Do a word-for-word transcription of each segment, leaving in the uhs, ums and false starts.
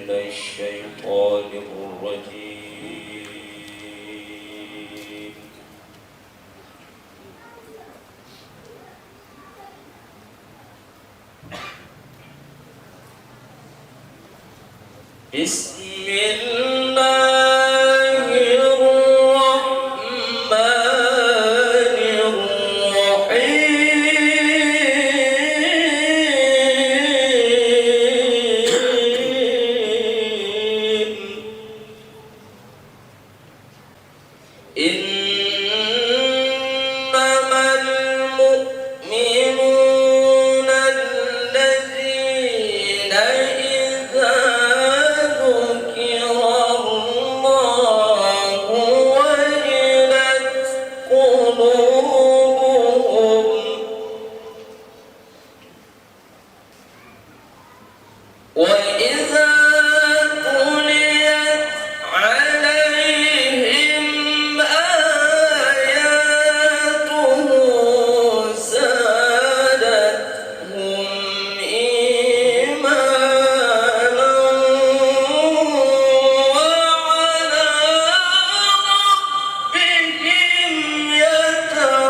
من الشيطان الرجيم. بسم الله الرحمن الرحيم. إنما المؤمنون الذين إذا ذكر الله وجلت قلوبهم وإذا تليت عليهم آياته زادتهم إيمانا وعلى ربهم يتوكلون.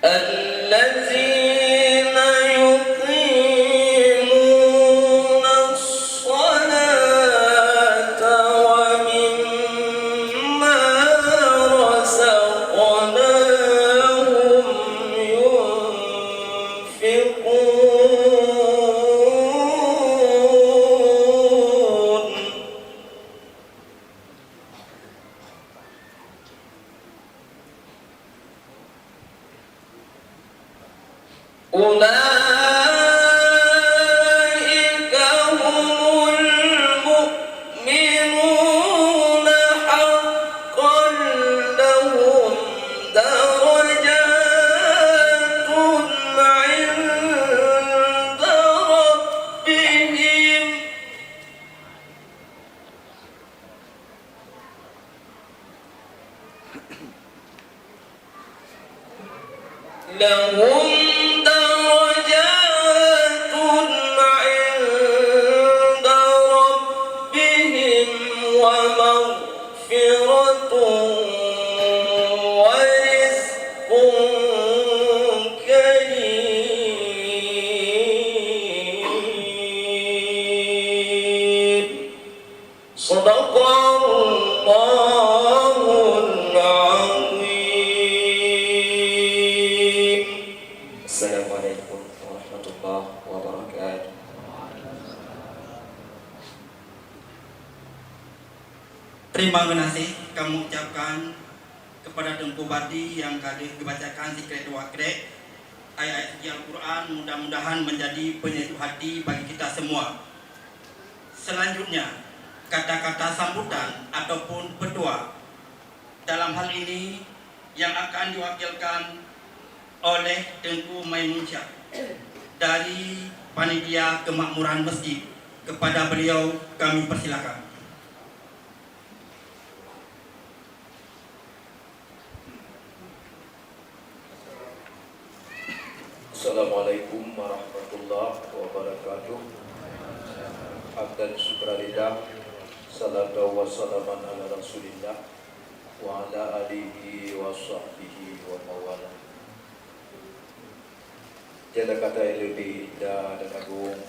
الذين يقيمون الصلاة ومما رزقناهم ينفقون. أولئك هم المؤمنون حقا لهم درجات عند ربهم. لهم درجات عند ربهم ومغفرة ورزق كريم. صدق الله العظيم. السلام عليكم ورحمة الله وبركاته. Terima kasih kamoe ucapkan kepada Teungku Bupati nyang ka lheueh geubacakan sikrek dua krek ayat-ayat suci Al-Quran, mudah-mudahan menjadi penyejuk hati bagi kita semua. Selanjutnya, kata-kata sambutan ataupun petua dalam hal ini yang akan diwakilkan oleh Teungku Maimun Syah dari Panitia Kemakmuran Masjid. Kepada beliau kami persilakan. Assalamualaikum warahmatullahi wabarakatuh. Hamdan syukra lillah, salatan wa salaman ala Rasulillah, wa ala alihi wa sahbihi wa mawalah. Nyang ka tailée lé Anda dan Agong,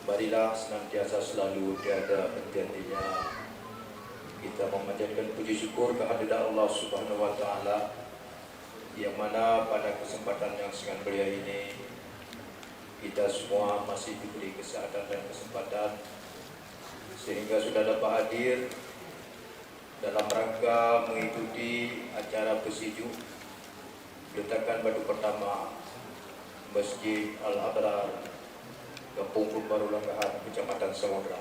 marilah senantiasa selalu tiada henti-hentinya kita memanjatkan puji syukur kehadirat Allah Subhanahu wa Taala, yang mana pada kesempatan yang sangat mulia ini, kita semua masih diberi kesehatan dan kesempatan sehingga sudah dapat hadir dalam rangka mengikuti acara peusijuek letakan batu pertama Masjid Al-Abrar, Gampông Peumbaru Langgahan, Kecamatan Samudra.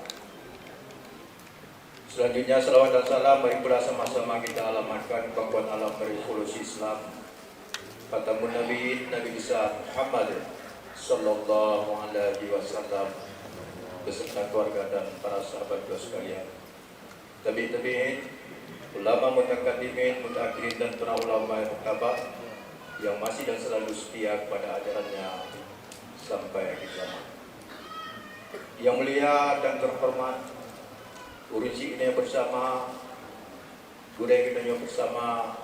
Selanjutnya, salawat dan salam mari pula sama-sama kita alamatkan bak Tuan Alam Revolusi Islam, Khatamun Nabiyyin, Nabi Besar Muhammad sallallahu alaihi wasallam. beserta keluarga dan para sahabat beliau sekalian. Tabi'in tabi'in, ulama mutakaddimin, mutaakhirin dan para ulama yang martabat yang masih dan selalu setia kepada ajarannya sampai akhir zaman. Yang mulia dan terhormat, ureueng syiek nyoe bersama gurée geutanyoe bersama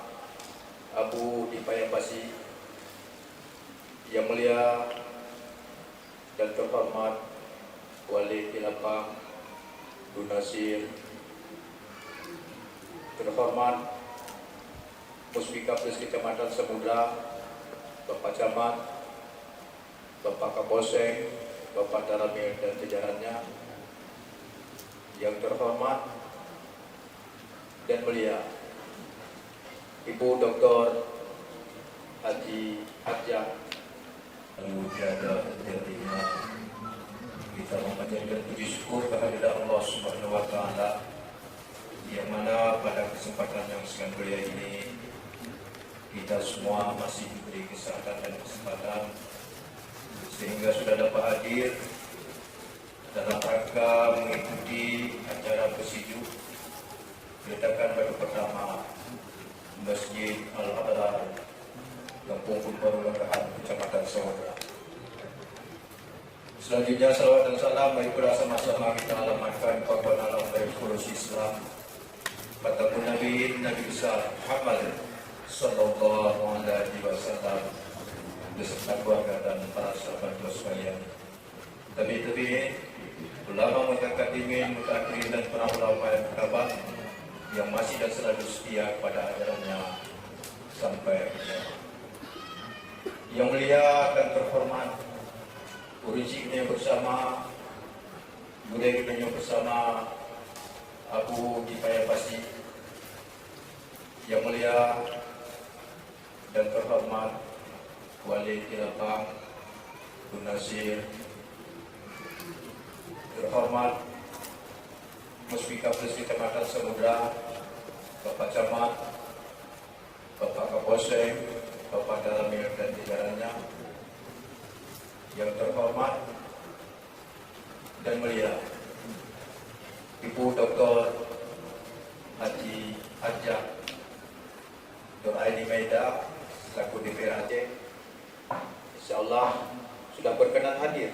Abu di Paya Pasi, yang mulia dan terhormat Wali Tilapang, Bu Nasir, terhormat Puspikapdes Kecamatan Samudra, Bapak Camat, Bapak Kapolsek, Bapak Danramil dan jajarannya, yang terhormat dan mulia Ibu Doktor Haji Hajah. Lalu tiada henti-hentinya kita memanjatkan puji syukur kehadirat Allah Subhanahu wa Taala, yang mana pada kesempatan yang sangat mulia ini kita semua masih diberi kesehatan dan kesempatan sehingga sudah dapat hadir dalam rangka mengikuti acara bersijuk peletakan batu pertama Masjid Al-Adrar, Gampông Pun Baru Langgahan, Kecamatan Samudra. Selanjutnya, salawat dan salam marilah sama-sama kita alamatkan kepada alam dari Islam, Khatamul Nabiin, Nabi Besar Muhammad sallallahu alaihi wasallam, beserta keluarga dan para sahabat beliau sekalian. Tabi'in tabi'in, ulama mutakaddimin, mutaakhirin dan para ulama yang martabat yang masih dan selalu setia kepada ajarannya sampai akhir zaman. Yang mulia dan terhormat, ureueng syiek nyoe bersama gurée geutanyoe bersama Abu di Paya Pasi, yang mulia dan terhormat Wali Tilapang, Bu Nasir, terhormat Puspikapdes Kecamatan Samudra, Bapak Camat, Bapak Kapolsek, Bapak Danramil dan jajarannya, yang terhormat dan mulia Ibu Doktor Haji Hajah Nur Aini Maida selaku D P R Aceh, insya Allah sudah berkenan hadir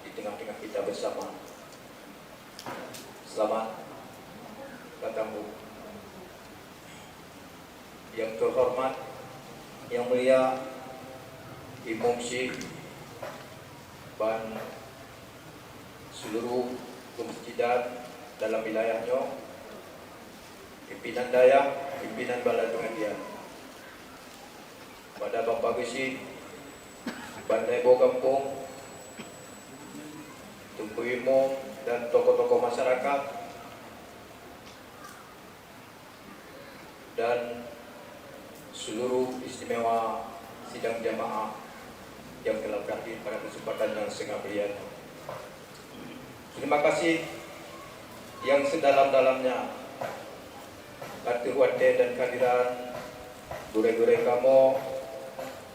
di tengah-tengah kita bersama. Selamat datang, Bu. Yang terhormat, yang mulia Imum Syik ban seluruh keumeusijidan dalam wilayah nyoe, pimpinan dayah, pimpinan bala peungajian, pada Bapak Geuchik, ban naiboh gampông, teungku imum dan tokoh-tokoh masyarakat, dan seluruh istimewa sidang jamaah yang telah berakhir pada kesempatan yang sangat mulia. Terima kasih yang sedalam-dalamnya atas watée dan kehadiran gurée-gurée kamoe,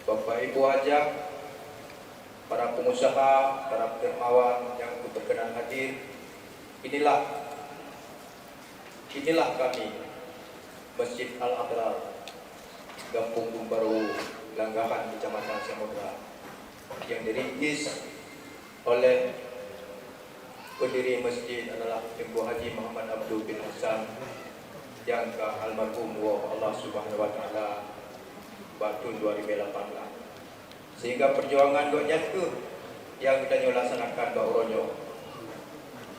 Bapak Ibu Hajah, para pengusaha, para dermawan yang berkenan hadir. Inilah Inilah kami, Masjid Al-Adrar, Gampông Bumbaru, Langgahan, Kecamatan Samudra, yang dirintis oleh pendiri masjid adalah Teungku Haji Muhammad Abdul bin Hasan, nyang ka almarhum woe Allah Subhanahu wa Taala bak thôn dua ribu lapan belas. Sehingga perjuangan gobnyan keuh nyang geutanyoe laksanakan bak uroe nyoe.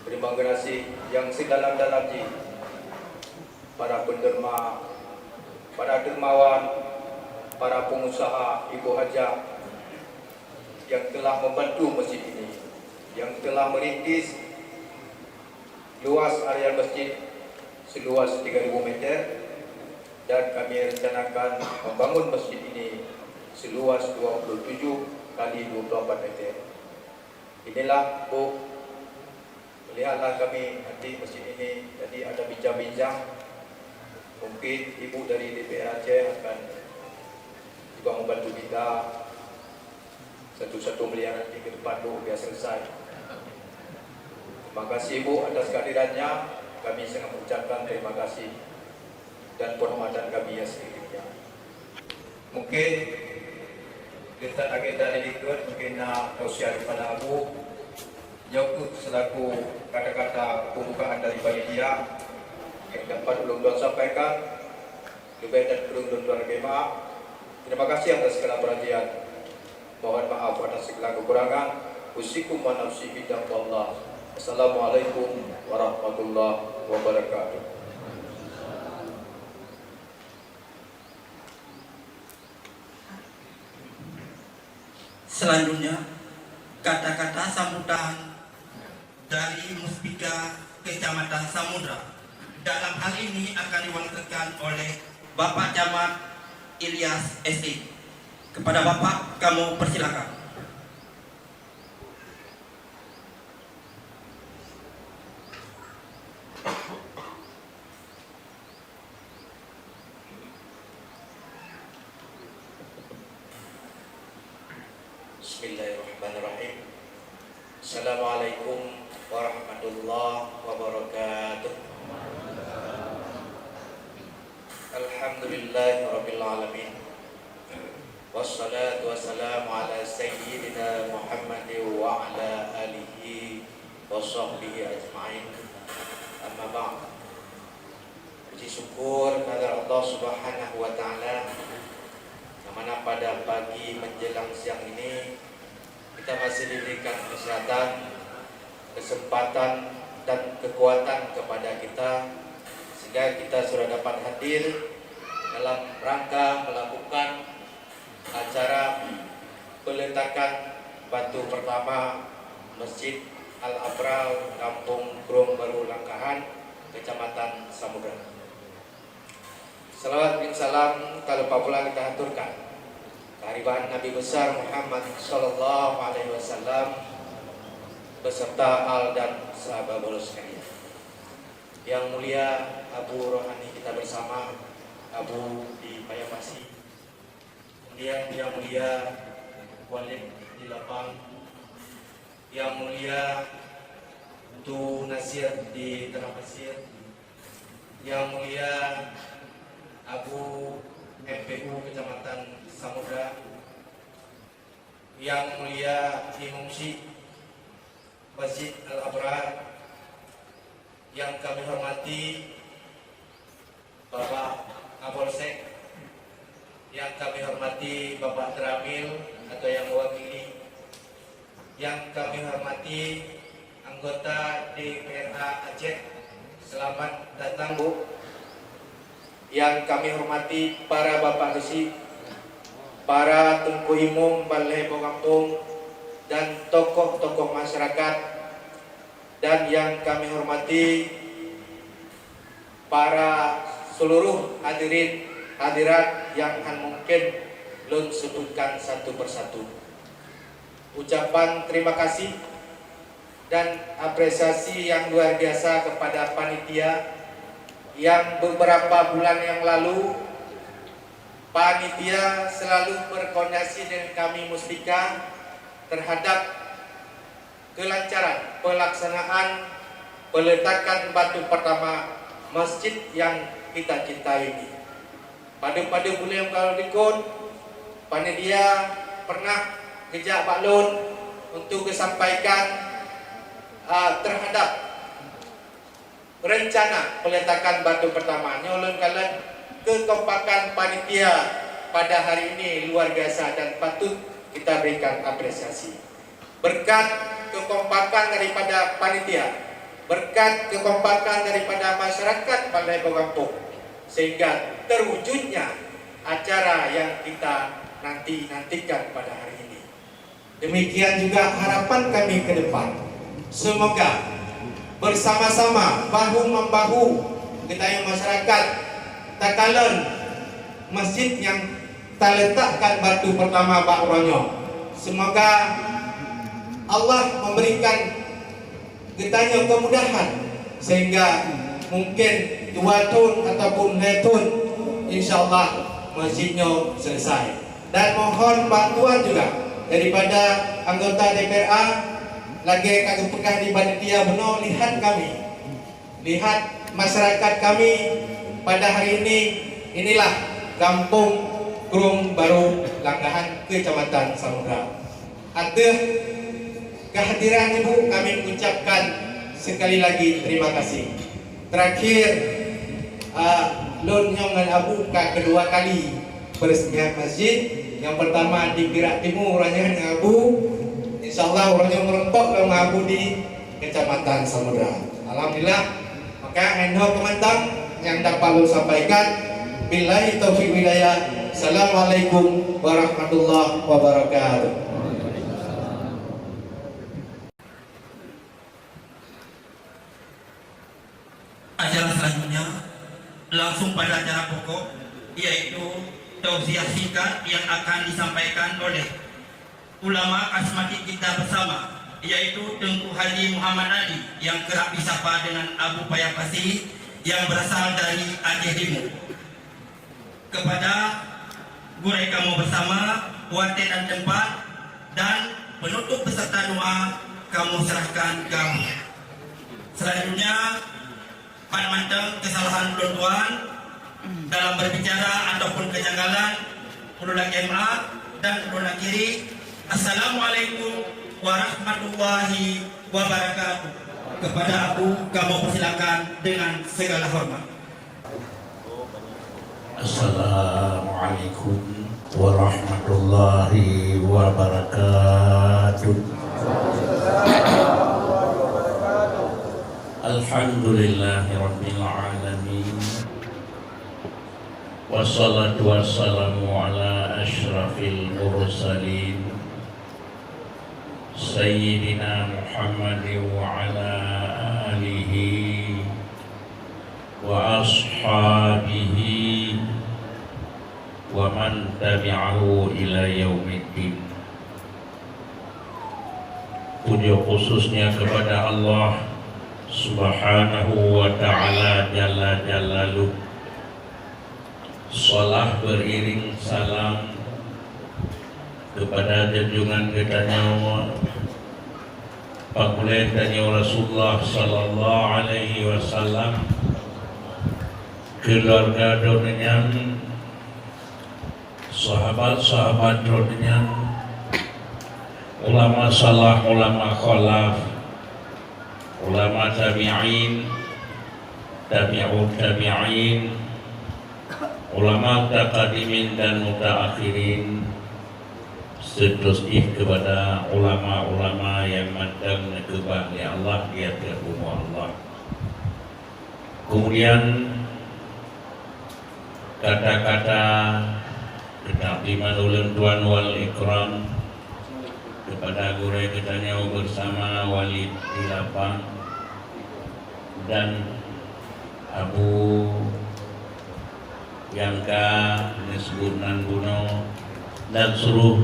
Terima kasih nyang sidalam-dalam jih para penderma, para dermawan, para pengusaha, ibu hajah yang telah membantu masjid ini, yang telah merintis luas area masjid seluas tiga ribu meter, dan kami rencanakan membangun masjid ini seluas dua puluh tujuh kali dua puluh empat meter. Inilah, Bu, melihatlah kami nanti masjid ini, jadi ada bincang-bincang. Mungkin Ibu dari D P R Aceh akan juga membantu kita satu-satu miliar nanti ke depan, Bu, biar selesai. Terima kasih, Bu, atas kehadirannya. Kami sangat mengucapkan terima kasih dan penghormatan kami yang setinggi-tingginya. Mungkin kita agenda di likot, mungkin na tausiah daripada Abu. Nyoe selaku kata-kata pembukaan dari panitia yang dapat ulôn tuan sampaikan. Leubeh dan kureueng lôn tuan lakèe maaf. Terima kasih atas segala perhatian. Mohon maaf atas segala kekurangan. Usikum wa nafsi bitaqwallah. Assalamualaikum warahmatullahi wabarakatuh. Selanjutnya, kata-kata sambutan dari Muspika Kecamatan Samudra. Dalam hal ini akan diwakilkan oleh Bapak Camat Ilyas S I. Kepada Bapak, kamu persilakan. Bismillahirrahmanirrahim. Assalamualaikum warahmatullahi wabarakatuh. Alhamdulillahirabbil alamin. Wassalatu wassalamu ala sayyidina Muhammadin wa ala alihi wa sahbihi ajma'in. Amma ba'd. Puji syukur kehadrat Allah Subhanahu wa Ta'ala, yang mana pada pagi menjelang siang ini, kita masih diberikan kesehatan, kesempatan, dan kekuatan kepada kita, sehingga kita sudah dapat hadir dalam rangka melakukan acara peletakan batu pertama Masjid Al-Abrar, Kampung Krueng Baru Langkahan, Kecamatan Samudra. Salawat dan salam tak lupa pula kita haturkan kehadiran Nabi besar Muhammad sallallahu alaihi wasallam beserta al dan sahabat beliau sekalian. Yang mulia Abu Rohani kita bersama, Abu di Paya Pasi. Kemudian yang mulia Walid di Lapang, yang mulia Tu Nasir di Tanah Pasir, yang mulia Abu M P U Kecamatan Samudra, yang mulia Imum Syik Masjid Al-Abrar, yang kami hormati Bapak Kapolsek, yang kami hormati Bapak Teramil atau yang mewakili, yang kami hormati anggota D P R A Aceh, selamat datang, Bu. Yang kami hormati para Bapak Geuchik, para Teungku Imum Ban Lhèe Boh Gampông, dan tokoh-tokoh masyarakat, dan yang kami hormati para seluruh hadirin hadirat yang han mungkin lôn sebutkan satu persatu. Ucapan terima kasih dan apresiasi yang luar biasa kepada panitia yang beberapa bulan yang lalu panitia selalu berkoordinasi dengan kami Muspika terhadap kelancaran pelaksanaan peletakan batu pertama masjid yang kita cintai ini. Pada-pada buleuen ka likot, panitia pernah geujak bak lôn untuk geusampaikan, ah, terhadap rencana peletakan batu pertama. Nyoe lôn kalon kekompakan panitia pada hari ini luar biasa dan patut kita berikan apresiasi. Berkat kekompakan daripada panitia, berkat kekompakan daripada masyarakat Ban Lhèe Boh Gampông, sehingga terwujudnya acara yang kita nanti-nantikan pada hari ini. Demikian juga harapan kami ke depan. Semoga bersama-sama, bahu-membahu, geutanyoe masyarakat takalon masjid nyang taletakkan batu pertama bak uroe nyoe. Semoga Allah memberikan geutanyoe kemudahan sehingga mungkin dua thon ataupun lhèe thon, insya Allah masjid nyoe selesai. Dan mohon bantuan juga daripada anggota D P R A Lagée ka geupeugah di panitia bunoe, lihat kami, lihat masyarakat kami pada hari ini, inilah Gampông Krueng Barô Langgahan, Kecamatan Samudra. Ateueh kehadiran Ibu kami ucapkan sekali lagi terima kasih. Terakhir, ah, lôn nyoe ngon Abu ka kedua kali peresmian masjid. Nyang pertama di Pirak Timu uroe nyoe ngon Abu. Insya Allah uroe nyoe meurumpok lom ngon Abu di Kecamatan Samudra. Alhamdulillah. Maka nyan nyoe peumantang nyang dapat lôn sampaikan. Billahi taufiq wal hidayah. Assalamualaikum warahmatullahi wabarakatuh. Acara selanjutnya langsung pada acara pokok, yaitu tausiah singkat yang akan disampaikan oleh ulama karismatik kita bersama, yaitu Teungku Haji Muhammad Ali yang kerap disapa dengan Abu Paya Pasi yang berasal dari Aceh Timur. Kepada gurée kamoe bersama, watée dan tempat, dan penutup beserta doa kamoe serahkan keu Abu. Selanjutnya, pat mantong kesalahan ulôn tuan dalam berbicara ataupun kejanggalan, ulôn lakée maaf dan ulôn akhiri. Assalamualaikum warahmatullahi wabarakatuh. Kepada Abu, kamoe persilakan dengan segala hormat. Assalamualaikum warahmatullahi wabarakatuh. Alhamdulillahirabbil alamin. Wassalatu wassalamu ala asyrafil mursalin, Sayyidina Muhammadin wa ala alihi wa ashabihi wa man tabi'ahu ila yaumiddin. Puji khususnya kepada Allah Subhanahu wa Ta'ala Jalla Jalaluh. Salat beriring salam kepada junjungan geutanyoe, Pangulée tanyoe Rasulullah sallallahu alaihi wasallam, keuluwarga droeneuh nyan, sahabat-sahabat droeneuh nyan, ulama salaf, ulama khalaf, ulama tabi'in, tabi'ut tabi'in, ulama mutaqaddimin dan mutaakhirin, seterusnya kepada ulama-ulama nyang mantong neukeubah lé Allah di ateueh bumoe Allah. Kemudian, kata-kata keutamaan ulôn tuan wal ikram kepada gurée geutanyoe bersama Walid di Lapang dan Abu nyang ka neuseubut nan bunoe, dan seluruh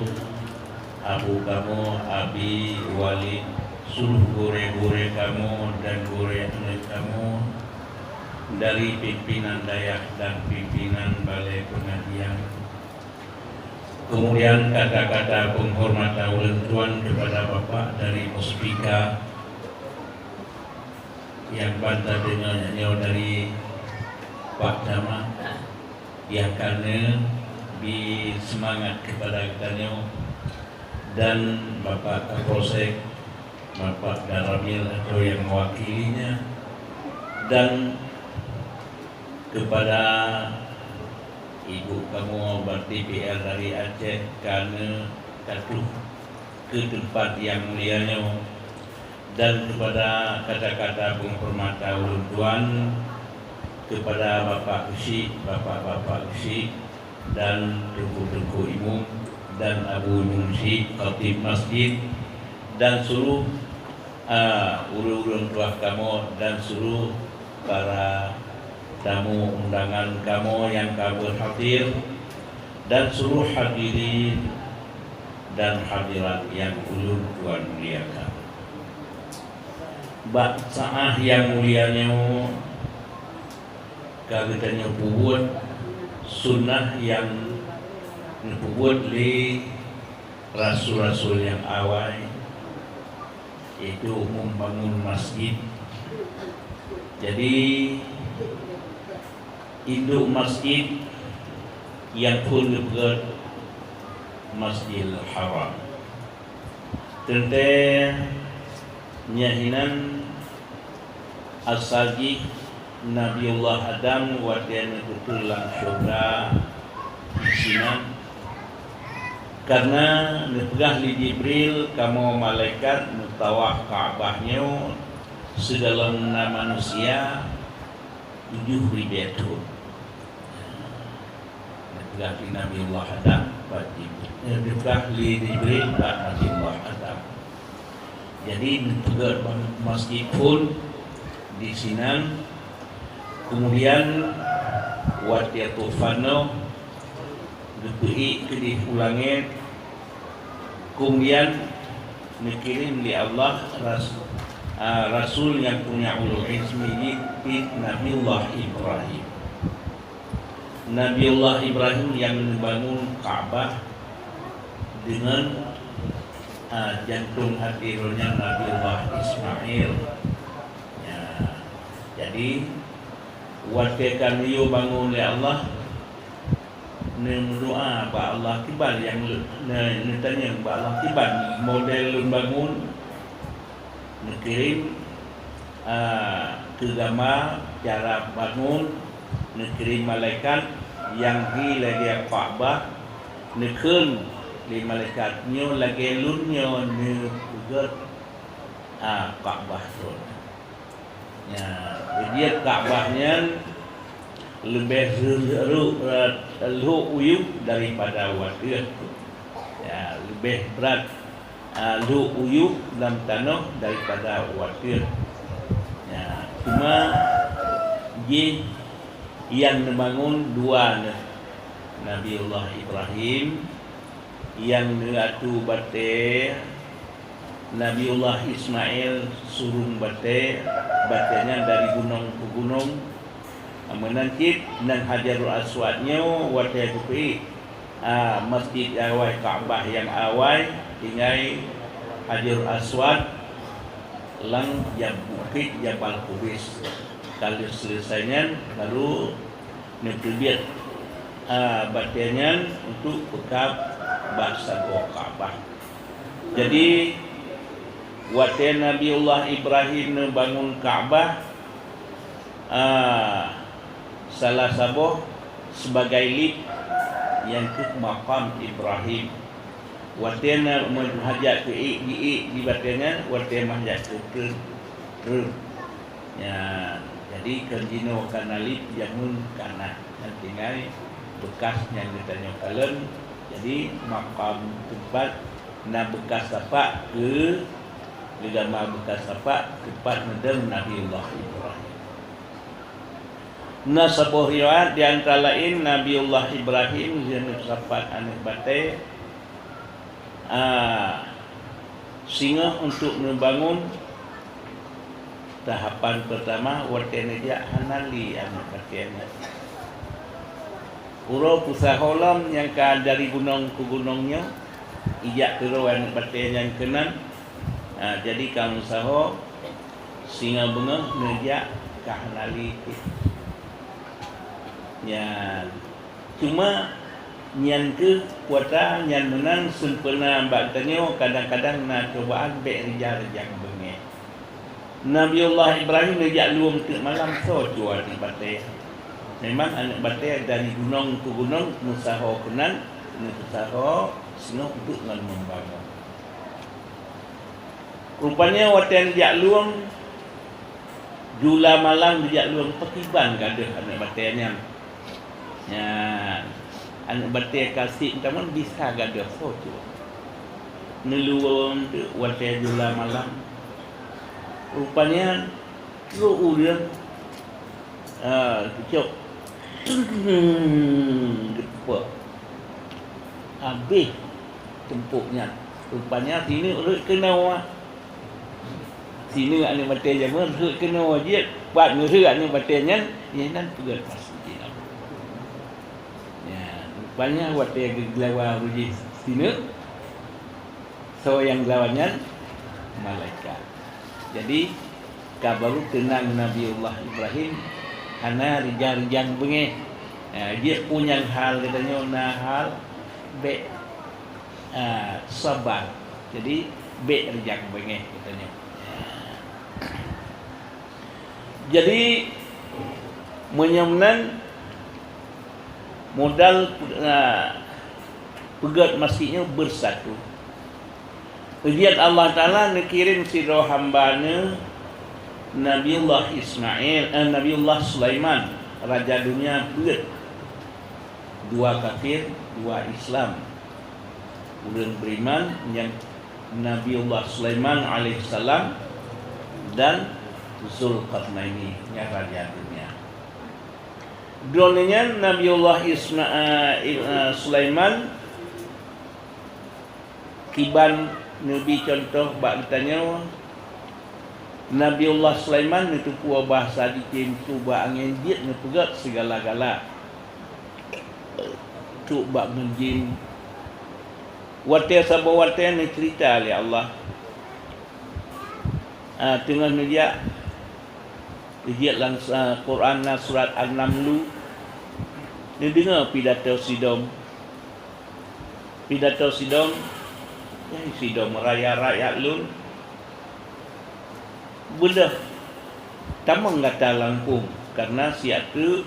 abu kamoe, abi, wali, seluruh gurée-gurée kamoe dan gurée aneuëk kamoe, dari pimpinan dayah dan pimpinan balai pengajian. Kemudian kata-kata penghormatan ulôn tuan kepada Bapak dari Muspika, nyang ban tadeungoe nyoe dari Pak Camat, nyang ka neubi seumangat keupada geutanyoe, dan Bapak Kapolsek, Bapak Danramil atau nyang meuwakilinya, dan keupada ibu kamoe bak D P R dari Aceh ka neututoe keu teumpat nyang mulia nyoe, dan keupada kata-kata peunghormatan ulôn tuan keupada Bapak Geuchik, Bapak-bapak Geuchik, dan Teungku-teungku Imum, dan Abu Imum Geuchik, Khatib Masjid, dan seluruh, a, ureuëng-ureuëng tuha kamoe, dan seluruh para tamu undangan kamoe nyang ka beuhadir, dan seluruh hadirin dan hadirat nyang ulôn tuan muliakan. Bak saát nyang mulia nyoe ka geutanyoe peubuet sunnah nyang neupeubuet lé rasul-rasul nyang awai, yaitu membangun masjid. Jadi, induk masjid nyang phon geupeugét Masjidil Haram. Teuntée nyan hinan asai jih Nabiullah Adam watée neupeutrön lam syeuruga disinan, kareuna neupeugah lé Jibril, kamoe malaikat neutawaf Ka'bah nyoe sigohlom na manusia tujoh ribée thon. Neupeugah lé Nabiullah Adam bak Jibril, eh, neupeugah lé Jibril bak Nabiullah Adam. Jadi, neupeugét masjid phon disinan. Kemudian, watée tufan nyoe geupeuék keudeh u langét. Kemudian, neukirém lé Allah ras-, ah, rasul nyang punya ulul azmi jih, Nabiullah Ibrahim. Nabiullah Ibrahim nyang neubangun Ka'bah deungon, ah, jantong até droeneuh Nabiullah Ismail. Ya, jadi, watée ka neuyue bangun lé Allah, neumeudoá bak Allah kiban nyang le-, ne-, neutanyong bak Allah kiban model lôn bangun, neukirém, a, keu gama cara bangun, neukirém malaikat nyang hi lagée Ka'bah, neukheun lé malaikat nyoe lagée lôn nyoe neupeugét, a, Ka'bah droeneuh. Nya, jeuet Ka'bah nyan leubeh reuh-, reuh-, lhok u yup daripada watée. Ya, leubeh brat, a, lhok u yup lam tanoh daripada watée. Ya, cuma jih nyang neubangun dua neuh, Nabiullah Ibrahim nyang neuatu batée, Nabiullah Ismail surong batée, batée nyan dari gunong keu gunong. Meunan cit nang Hajarul Aswad nyoe watée geupeuék, a, masjid awai, Ka'bah nyang awai, tinggai Hajarul Aswad lam jab-, bukét Jabal Qubais. Ka lheueh seuleusai nyan, baru neuteubiet, a, batée nyan untuk peukab bak sagoe Ka'bah. Jadi, watée Nabiullah Ibrahim neubangun Ka'bah, a, salah saboh sibagai lip nyang keuh makam Ibrahim. Watée na meuhajat keu ék, jiék di batée nyan, watée meuhajat keu treun, treun. Nyan, jadi kon jinoe ka na lip, jameun ka na. Nyan tinggai beukas nyang geutanyoe kalon. Jadi, makam teumpat na beukas tapak keu, geugama beukas tapak teumpat neudong Nabiullah Ibrahim. Na saboh riwayat, di antara laén Nabiullah Ibrahim lheueh neusapat aneuk batée, a, singoh untuk neubangun. Tahapan peurtama, watée neujak hana lé aneuk batée nyan. Uroe peusaho lom nyang ka dari gunong keu gunong nyoe, ijak keudroe aneuk batée nyan keunan. A, jadi ka meusaho, singoh beungoh neujak ka hana lé. Nyan. Cuma nyan keuh kuasa nyan meunan sempurna bak tanyoe, kadang-kadang na cubaan bék rija-rija beungéh. Nabiullah Ibrahim neujak lueng teuk malam, soe cue aneuk batée. Memang aneuk batée dari gunong keu gunong meusaho keunan, neupeusaho singoh untuk ngon meubangon. Rupanya watée neujak lueng, jula malam neujak lueng, pakriban gadôh aneuk batée nyan. Nyan, aneuk batée ka seb tamong bisa gadôh, soe cue. Neulueng teuk watée jula malam. Rupanya trok ureuëng, a, geucok. Geupeu. Habéh tumpok nyan. Rupanya sineuk rhot keunoe. Sineuk aneuk batée jameun rhot keunoe jeuet. Pat neurhot aneuk batée nyan, inan peugét masjid. Ya, rupanya watée geugeulawa u jih sineuk, soe nyang geulawa nyan? Malaikat. Jadi, ka barô teunang Nabiullah Ibrahim, hana rijang-rijang beungéh. Ha, jeuet punyang hal geutanyoe na hal bék, ha, sabar. Jadi, bék rijang beungéh geutanyoe. Jadi, meunyoe meunan modal, ha, peugét masjid nyoe beusatu. Kemudian Allah Taala neukirém sidroe hamba-Neuh, Nabiullah Ismail, eh, Nabiullah Sulaiman, raja dunia peuet, dua kafir, dua Islam, ureuëng beriman nyang Nabiullah Sulaiman alaihissalam dan Zulkarnaini nyang raja dunia. Droeneuh nyan Nabiullah Ismail, eh, Sulaiman kiban neubi cuntoh bak geutanyoe. Nabiullah Sulaiman neuteupeue bahasa jicém, trok bak angén jeuet neupeugét sigala-gala. Trok bak ngon jin. Watée saboh watée neuceurita lé Allah. Ah, teungoh neujak, neujak lam, ah, Quran na surat An-Namlu. Neudeungoe pidato sidom. Pidato sidom, "Hai sidom raya rakyat lôn, beudôh tamong gata lam phon, kareuna siat teuk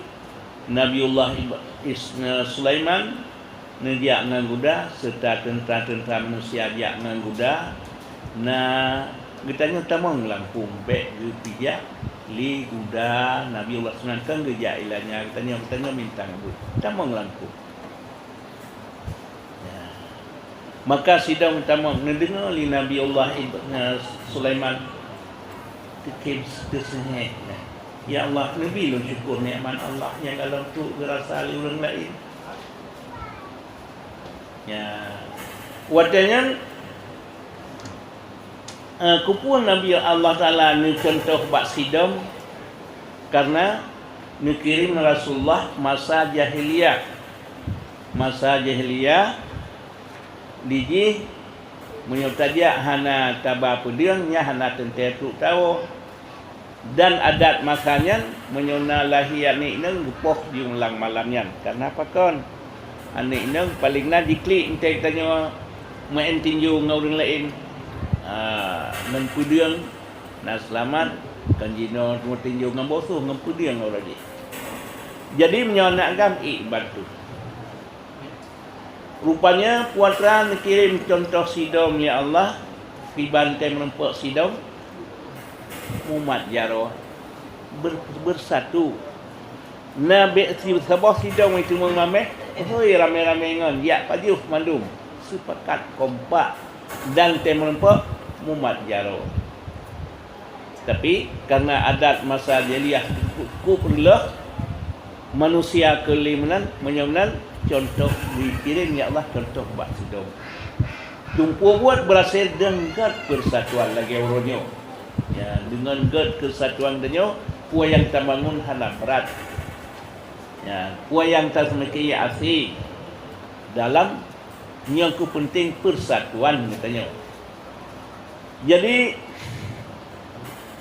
Nabiullah Iba-, Is-, Sulaiman neujak ngon guda, seureuta teuntra-teuntra manusia jak ngon guda. Na geutanyoe tamong lam phon, bék geupijak lé guda Nabiullah Sulaiman, kon geujak ilanya geutanyoe, geutanyoe mintang buet. Tamong lam phon." Ya. Maka sidom tamong neudeungoe lé Nabiullah Ib-, eh, Sulaiman teukim teuseungét. "Ya Allah, neubi lôn syukur nikmat Allah nyang galom trok geurasa lé ureuëng laén." Ya. Watée nyan, eh, keupeue Nabi Allah Taala neucuntoh bak sidom? Kareuna neukirém Rasulullah masa jahiliyah. Masa jahiliyah, dijih meunyoe tajak hana taba peudeueng, nyan hana teuntée trok tawoe. Dan adat masa nyan, meunyoe na lahé aneuk inong, geupoh yueng lam malam nyan. Kareuna pakon? Aneuk inong paleng na jiklik, enteuk tanyoe meu'en tinju ngon ureuëng laén. Ah, ngon peudeueng, na seulamat, kon jinoe meutinju ngon boh soh, ngon peudeueng uroe jih. Jadi, meunyoe aneuk agam, ék bantu. Rupanya, putra neukirém cuntoh sidom, ya Allah, kiban tée meurumpok sidom, mumat jaroe, ber-, beusatu. Na bék si-, saboh sidom itu meumameh, hôi ramé-ramé ngon, jak pajoh mandum, seupakat, kompak, dan tée meurumpok, mumat jaroe. Tapi, kareuna adat masa jahiliyah cukup reuloh, manusia keu lé meunan, meunyoe meunan, cuntoh geukirém, ya Allah, cuntoh bak sidom. Tumpue buet beurasé deungon gét peusatuan lagée uroe nyoe. Ya, deungon gét keusatuan tanyoe, peue nyang tabangun hana brat. Ya, peue nyang taseumeukée asé dalam nyang keu peunteng peusatuan geutanyoe. Jadi,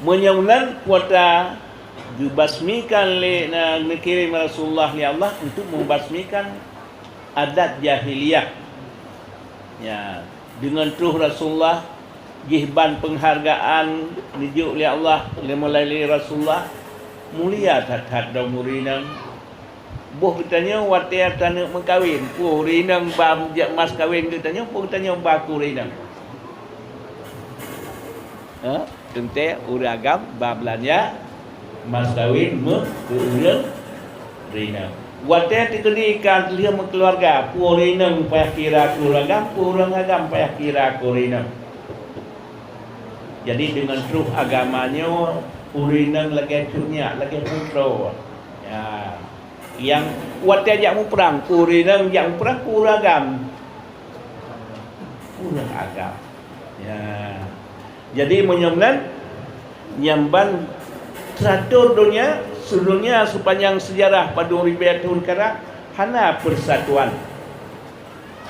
meunyoe meunan kuasa geubasmikan lé, na, neukirém Rasulullah lé Allah untuk meubasmikan adat jahiliyah. Ya, deungon troh Rasulullah, jih ban peunghargaan neujok lé Allah lé meulalu Rasulullah, mulia that-that dong ureuëng inong. Boh geutanyoe watée taneuk meukawen, peue ureuëng inong ba jak mas kawen geutanyoe, peue geutanyoe ba keu ureuëng inong? Ha? Teuntée ureuëng agam ba beulanja mas kawen meu keu ureuëng inong. Watée teukeudi ka lheueh meukeuluwarga, peue ureuëng inong payah kira keu ureuëng agam, peue ureuëng agam payah kira keu ureuëng inong. Jadi, deungon troh agama nyoe, ureuëng inong lagée cut nyak, lagée putroe. Ya. Nyang watée jak muprang, ureuëng inong jak muprang, ureuëng agam. Ureuëng agam. Ya. Jadi, meunyoe meunan, nyan ban teuatur donya, sedunia sepanjang seujarah padum ribée thon ka rhah, hana peusatuan.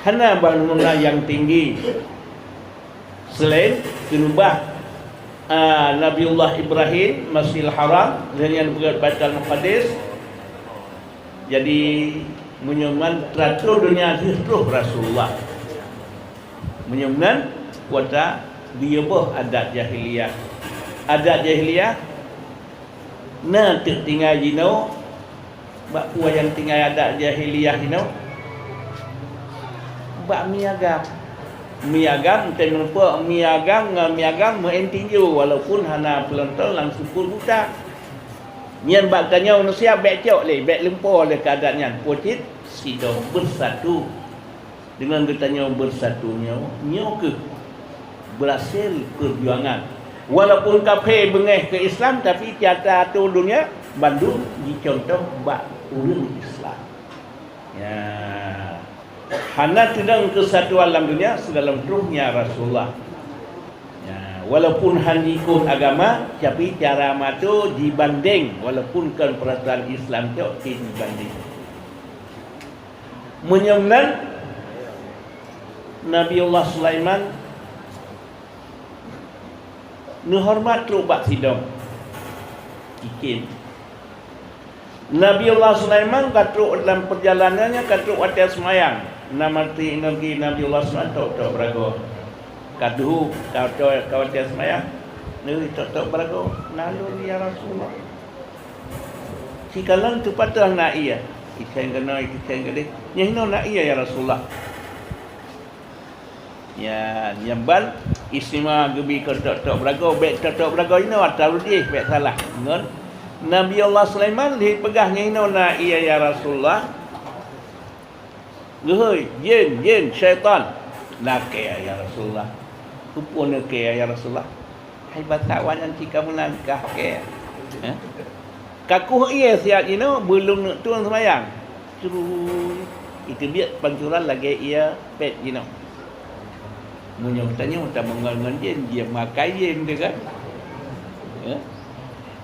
Hana bangunan nyang tinggi. Seulaén keuneubah Ah, Nabiullah Ibrahim, Masjidil Haram, lheueh nyan beugét Baitul Maqdis. Jadi, meunyoe man teuatur donya jih troh Rasulullah. Meunyoe meunan, kuasa geuyue boh adat jahiliyah. Adat jahiliyah na teuk tinggai jinoe, bak peue nyang tinggai adat jahiliyah jinoe? Bak mie agam. Mie agam, teumeupok mie agam ngon mie agam meu'en tinju, walaupun hana peulonton lam sukul buta. Nyan bak tanyoe manusia bék cok lé, bék lumpoe lé keu adat nyan. Peue cit? Sidroe beusatu. Deungon geutanyoe beusatu nyoe, nyoe kheueh beurhasil peujuangan. Walaupun kafé beungéh keu Islam, tapi tiata atô donya bandum jicontoh bak ureuëng Islam. Ya. Hana teudong keusatuan lam donya sigohlom troh nyan Rasulullah. Ya, walaupun han jikheun agama, tapi cara mato jibandeng, walaupun kon peurasaan Islam cok jibandeng. Meunyoe meunan, Nabiullah Sulaiman neuhoreumat trok bak sidong. Kikin. Nabiullah Sulaiman ka trok lam peurjalanan nyan, ka trok watée seumayang. Na maté inong ki Nabiullah Sulaiman tok-tok beuragoe. Ka duhu, ka, ka watée seumayang. Nuri tok-tok beuragoe. Na lôn, ya Rasulullah. Sikalon teupatéh na ié, icén keunoe, icén keudeh. Nyoe hinoe na ié, ya Rasulullah. Ya, nyan ban istimewa geubi keu tok-tok beuragoe, bék tok-tok beuragoe inoe atra jih, bék salah. Ngon Nabi Allah Sulaiman lheueh peugah nyoe hinoe na ié, ya Rasulullah. Geuhôi, jén, jén, syaitan. Lakée, ya Rasulullah. Peue neukée, ya Rasulullah? Hai basa awak nyan cit ka meunan kah kée. Eh? Ka kuh ié siat jinoe, beulom neuk tueng seumayang. Curu, iteubiet pancuran lagée ié pét jinoe. Meunyoe tanyoe tameungon ngon jén, jén makai jén teuh kan? Eh?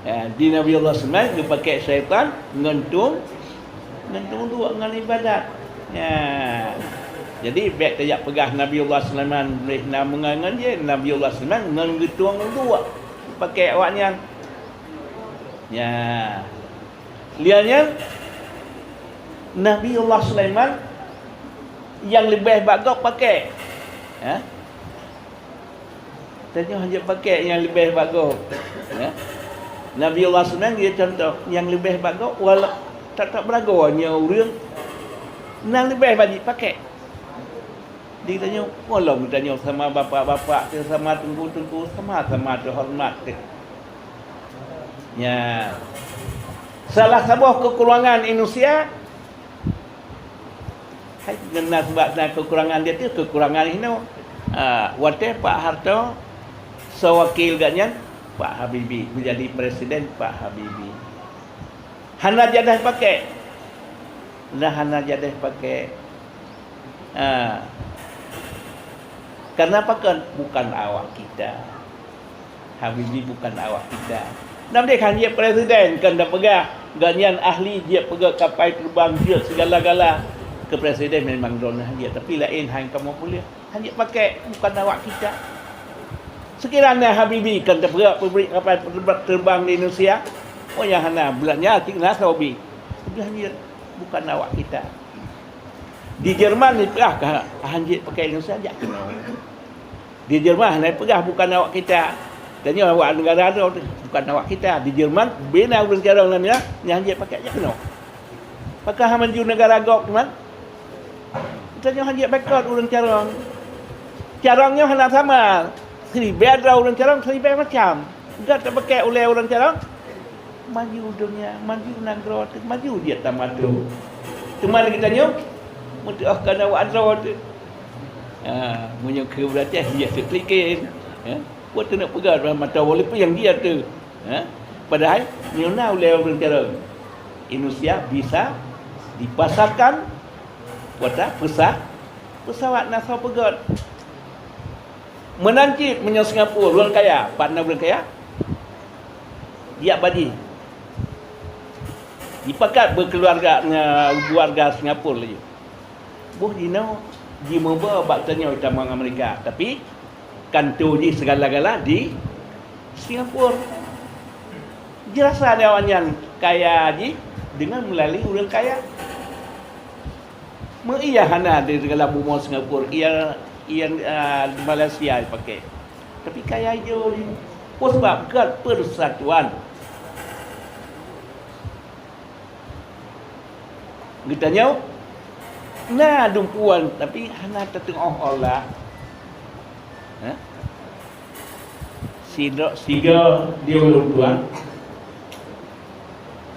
Eh, di Nabi Allah Sulaiman geupakék syaitan ngon tueng, ngon tueng duek ngon ibadat. Ya. Jadi bék tajak peugah Nabi Allah Sulaiman lheueh na meungon ngon jén, Nabi Allah Sulaiman ngon geutueng duek pakék awaknyan. Ya. Lian nyan Nabi Allah Sulaiman nyang leubeh bak gob pakék. Ya. Tanyoe hana pakék nyang leubeh bak gob. Ya. Nabi Allah Sulaiman geucontoh nyang leubeh bak gob, walau tak, tak beuragoe nyoe ureuëng nyang leubeh bak jipakék. Di tanyoe, walau tanyoe sama bapak-bapak teuh, sama teungku-teungku, sama-sama teuhoreumat teuh. Ya. Salah saboh keukurangan indonesia, hai, na sabab na keukurangan dia tu, keukurangan inoe. Ah, watée Pak Harto, sewakil gobnyan, Pak Habibie, menjadi presiden Pak Habibie. Hana jadeh pakék. Nah, hana jadeh pakék. Ah. Karena apa kan? Bukan awak kita. Habibie bukan awak kita. Nam deh kan dia presiden kan dah peugah. Gobnyan ahli dia peugah kapai terbang dia segala-gala. Ke presiden memang droeneuh dia, tapi lain hai kamu boleh. Hana pakék, bukan awak kita. Sekiranya Habibie kan terpeugah pabrik kapai terbang di Indonesia, oh yang hana belanja cik na Saudi. Tapi hanya bukan awak kita. Di Jerman ni peugah ka hanjeuet pakai Indonesia jak keunoe. Di Jerman hana peugah bukan awak kita. Tanya awak negara tu bukan awak kita. Di Jerman bina ureuëng carong lam ya, nyan hanjeuet pakai jak keunoe. Pakon hana maju negara gob teuma? Tanyoe hanjeuet boikot ureuëng carong. Carong nyoe hana sama. Siribée droe ureuëng carong, siribée macam. Gata pakai ulée ureuëng carong. Maju dunia, maju nanggroe teuh, maju dia tamatu. Teuma lagée tanyoe, meutuah kana wak droe teuh. Ha, meunyoe keu beurati dia teuh klikin. Ha, buat teuneuk peugah dalam mata walaupun yang dia teuh. Ha, padahai nyoe na ulée ureuëng carong. Indonesia bisa dipasarkan kuota pesah, pesawat na soe peugét. Meunan cit meunyoe Singapura, ureuëng kaya, pat na ureuëng kaya, dia badi. Jipakat beukeuluarga, nge-, warga Singapura laju. Boh jinoe jimuba bak tanyoe tamong Amerika, tapi kanto jih segala-gala di Singapura. Jeulasan awaknyan kaya jih deungon meulalui ureuëng kaya. Meu iya hana di dalam bumoe Singapura, iya, iya, ah, Malaysia dipakai. Tapi kaya jih. Peue sabab? Keu persatuan. Geutanyoe na dumpuan, tapi hana teutuoh Allah. Ha? Sidroe, sigoe di ulôn tuan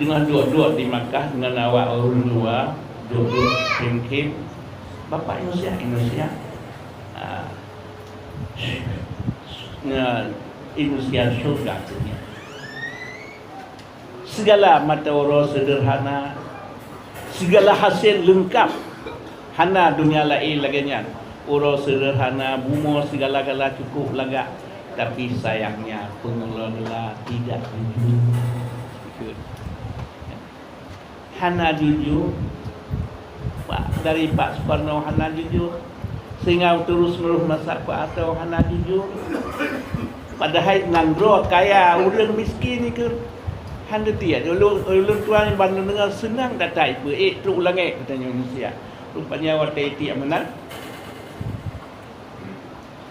teungoh duek-duek di Makkah ngon awak ureuëng luwa, duek-duek khém-khém. Bapak Indonesia, Indonesia. Ah. Ngon Indonesia syurga dunia. Sigala mata uroe seudeurhana, sigala hasé leungkab. Hana donya laén lagée nyan. Uroe seudeurhana, bumoe sigala-gala cukup lagak, tapi sayangnya pengelola tidak jujur. Hana jujur. Pak, dari Pak Sukarno hana jujur. Sehingga terus-menerus masa Pak Harto hana jujur. Padahai nanggroe kaya, ureuëng miskin ikeu. Hana tiek. Ulôn, ulôn tuan bandum deungoe seunang that-that ipeue, ék trok u langét geutanyoe manusia. Rupanya watée tiek meunan.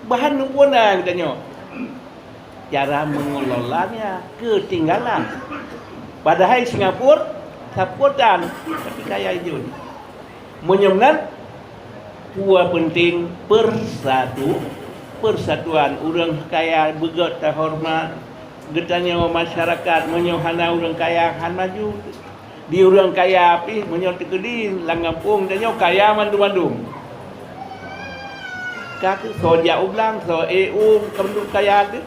Bahan numpuna geutanyoe. Cara mengelolanya ketinggalan. Padahai Singapura sapotan, tapi kaya jih. Meunyoe meunan, peue peunteng persatu, persatuan ureuëng kaya beugét tahoreumat, geutanyoe masyarakat meunyoe hana ureuëng kaya han maju. Di ureuëng kaya pih meunyoe teukeudi lam gampông tanyoe kaya mandum-mandum. Ka keuh soe jak u blang, soe ék u kandum kaya teuh.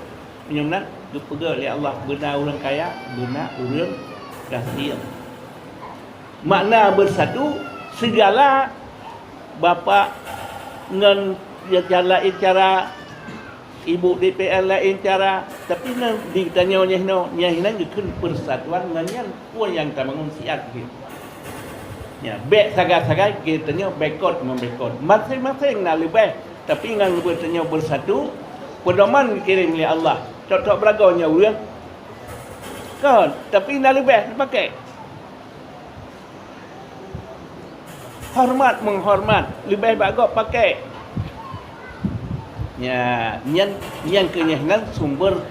Meunyoe meunan geupeugah lé Allah beuna ureuëng kaya, beuna ureuëng gasien. Makna beusatu, sigala bapak ngon ya cara, cara ibu D P R laén cara, tapi na di tanyoe nyoe hinoe, nyan hinan geukheun persatuan ngon nyan peue nyang tabangun siat jih. Ya, bék sagai-sagai geutanyoe bekot membekot. Maséng-maséng na leubeh, tapi ngon geutanyoe beusatu, peudoman geukirém lé Allah. Tok-tok beulagoe nyoe ureuëng. Kon, tapi na leubeh dipakai. Hormat menghormat, leubeh bak gob pakai. Ya, nyan, nyan keuh nyan sumber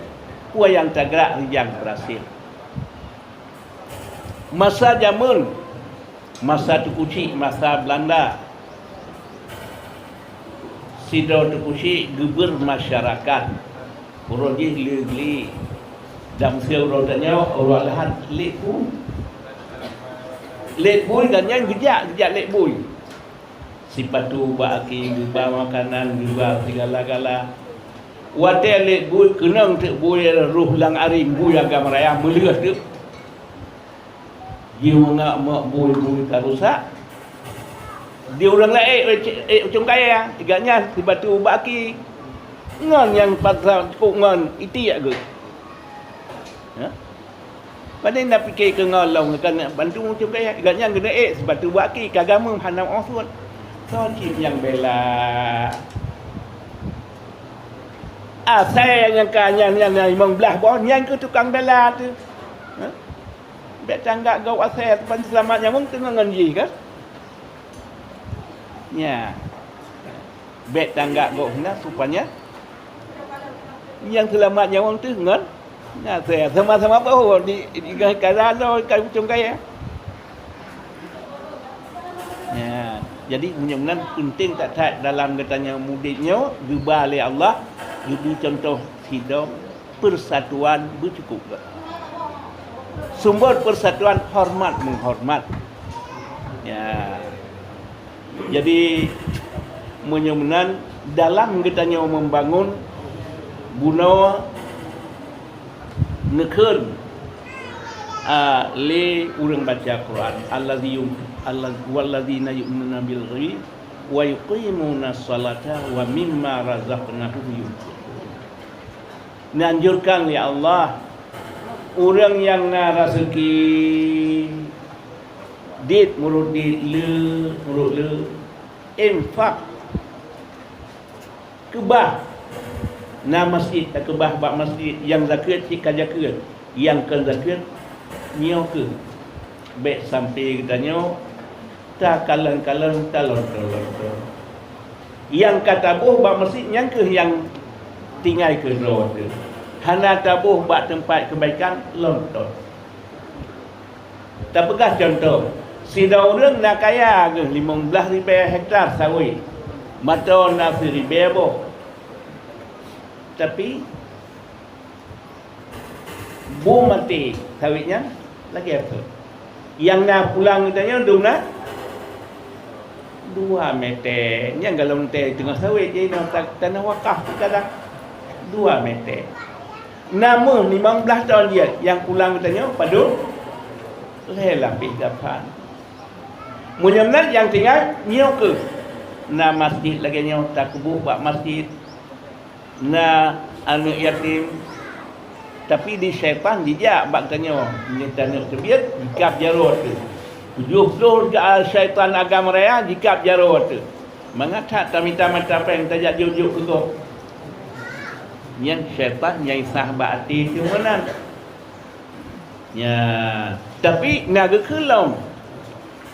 peue nyang tagrak rijang beurasih. Masa jameun, masa Teungku Chik, masa Beulanda, sidroe Teungku Chik geubeuet masyarakat. Uroe jih le gli. Dan meusé uroe tanyoe, uroe Ahad, lét bui. Lét bui dan nyan geujak, geujak lét bui. Sipatu bak aki, geuba makanan, geuba sigala-gala. Watée lét bui, keunong teuk bui roh lam aréng, bui agam raya meuleueh teuk. Jimeungak mok bui-bui ka rusak. Di ureuëng laén, ék, ék ucong kaya, gobnyan sipatu bak aki. Ngon nyang paksa cukôp ngon itiek geuh. Ha? Padahai na pike keu ngon lom, kan bantu ucong kaya, gobnyan geuneuk ék sipatu bak aki, ka gameum hana meu'oh suet. Soe cit nyang bela? Asai nyang ka nyan, nyan, nyan limong blaih boh, nyan keuh tukang bela teuh. Ha? Bék tanggak gob asai, supaya seulamat nyawöng teungoh ngon jih kan? Nya. Bék tanggak gob hina supaya nyang seulamat nyawöng teuh ngon asai. Sama-sama boh di, di, di kaya droe, ka ucong kaya. Nya. Jadi meunyoe meunan peunteng that-that dalam geutanyoe udeb nyoe, geuba lé Allah, geubri cuntoh sidom. Persatuan beucukôp gét. Sumber persatuan hormat menghormat. Ya. Jadi meunyoe meunan dalam geutanyoe membangun bunoe neukheun, a, lé ureuëng baca Quran, allazi yum-, allaz-, wallazina yu'minuna bil ghaib wa yuqimuna sholata wa mimma razaqnahum yunfiqun. Neuanjurkan lé Allah, ureuëng nyang na raseuki, dit meurot dit, le meurot le, infak, keubah Na masjid takeubah bak masjid, nyang zakeuet cit ka zakeuet, nyang kon zakeuet nyoe keuh. Bék sampai geutanyoe takalon-kalon, talonto-lonto. Nyang ka taboh bak masjid nyan keuh nyang tinggai keudroe teuh. Hana taboh bak teumpat keubaikan, lonto. Tapeugah cuntoh, sidroe ureuëng na kaya geuh limong blaih ribée hektar sawét, mantong na siribée boh. Tapi, bum maté sawét nyan lagée peue? Nyang na pulang geutanyoe dum na dua meter. Nyang galom tée teungoh sawét, jadi na ta-, tanoh wakaf kadang dua meter. Na méuh limong blaih thon jeuet, nyang pulang geutanyoe padum lhée lapéh gapan. Meunyoe meunan nyang tinggai, nyoe keuh na masjid lagée nyoe, takeubah bak masjid, na aneuëk yatim, tapi di syaitan jijak bak geutanyoe, meunyoe taneuk teubiet, jikab jaroe teuh. Tujoh ploh ga-, syaitan agam raya jikab jaroe teuh. Mangat that tamita mata péng tajak jok-jok keu gob. Nyan syaitan nyang sah bak até teuh meunan. Nya, tapi na geukheun lom,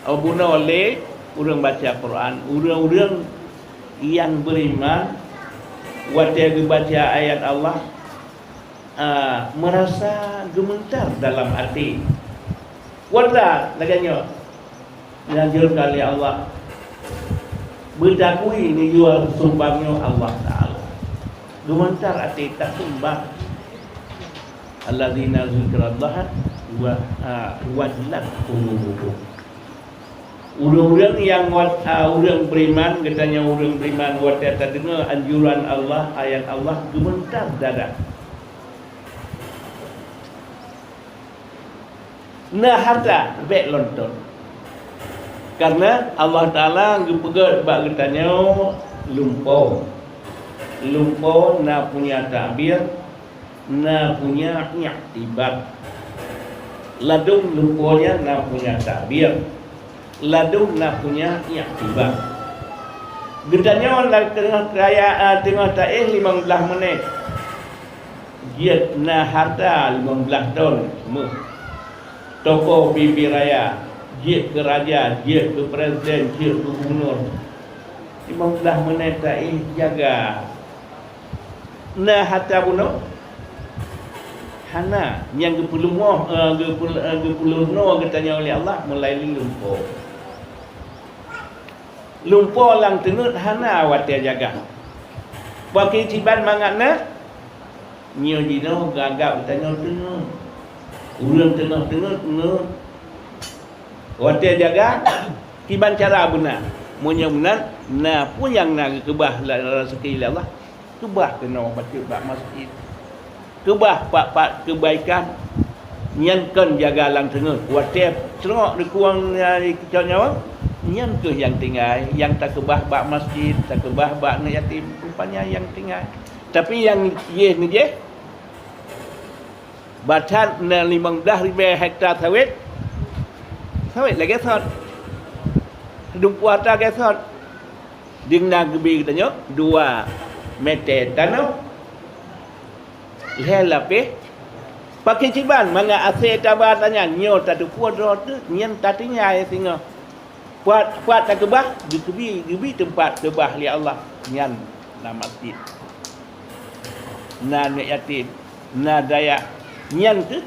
oh, bunoe lé ureuëng baca Quran, ureuëng-ureuëng nyang beriman, watée geubaca ayat Allah, ah, merasa gemeuntar dalam até. Watée lagée nyoe, dianjurkan lé Allah, beutakui neuyue sumbang nyoe Allah Taala. Gemeuntar até tasumbang. Alladzina dzukirallaha wa, a, wajilat qulubuhum. Ureuëng-ureuëng nyang wat-, a, ureuëng beriman, geutanyoe ureuëng beriman, watée tadeungoe anjuran Allah, ayat Allah, gemeuntar dada. Na hareuta bék lontot. Kareuna Allah Taala geupeugét bak geutanyoe lumpo. Lumpo na punya takbir, na punya iktibar. Ladôm lumpo nyan na punya takbir. Ladôm na punya iktibar. Geutanyoe lam teungoh raya, a, teungoh taéh limong blaih meunet. Jeuet na hareuta limong blaih thon méuh. Tokoh pimpinan raya, jeuet keu raja, jeuet keu presiden, jeuet keu gubunur. Limong blaih meunet taéh jaga. Na hareuta bunoe? Hana. Nyang geupeuleumah, eh, geupeu-, eh, geupeuleumah geutanyoe lé Allah meulalu lumpo. Lumpo lam teungeut hana watée jaga. Pakri kiban mangat na? Nyoe jinoe gagap geutanyoe teungeut. Ureuëng teungoh teungeut ngeut. Watée jaga, kiban cara beuna. Meunyoe meunan, na peue nyang na geukeubah lam raseuki lé Allah? Keubah keunoe bacut bak masjid. Keubah pat-pat keubaikan. Nyan kon jaga lam teungeut. Watée trok dikueng nyang keucok nyawa, nyan kheueh nyang tinggai, nyang takeubah bak masjid, takeubah bak aneuk yatim, rupanya nyang tinggai. Tapi nyang jih neujih, batat na limong blaih ribée hekta sawét, sawét lagée sot. Dumpeue atra lagée sot. Deungon geubi geutanyoe dua meter tanoh, lhée lapéh pakri kiban mangat asée taba tanyan nyoe tateupeue droe teuh nyan tatinggai singoh. Pat, pat takeubah, geukeubi, geubi teumpat keubah lé Allah, nyan na masjid. Na aneuk yatim, na dayah, nyan kheueh,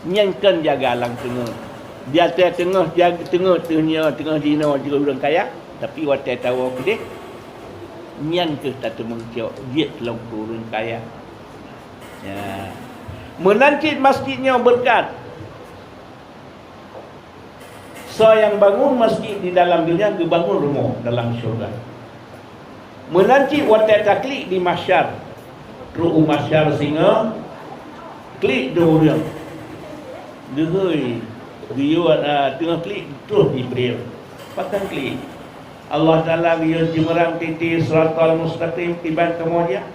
nyan kon jaga lam teungeut. Di ateueh teungoh jag-, teungeut teuh nyoe, teungoh jinoe jeuet ureuëng kaya, tapi watée tawoe keudeh, nyan kheueh tateumeung cok jeuet lom keu ureuëng kaya. Ya. Meunan cit masjid nyoe beureukat. Soe nyang bangun masjid di dalam donya geubangun rumoh dalam syeuruga. Meunan cit watée taklik di mahsyar, trok u mahsyar singoh, klik dua ureuëng. Geuhôi, geuyue, a, teungoh klik troh Jibril. Pakon klik? Allah Taala geuyue jimeurang titi Siratal Mustaqim kiban kamoe jak.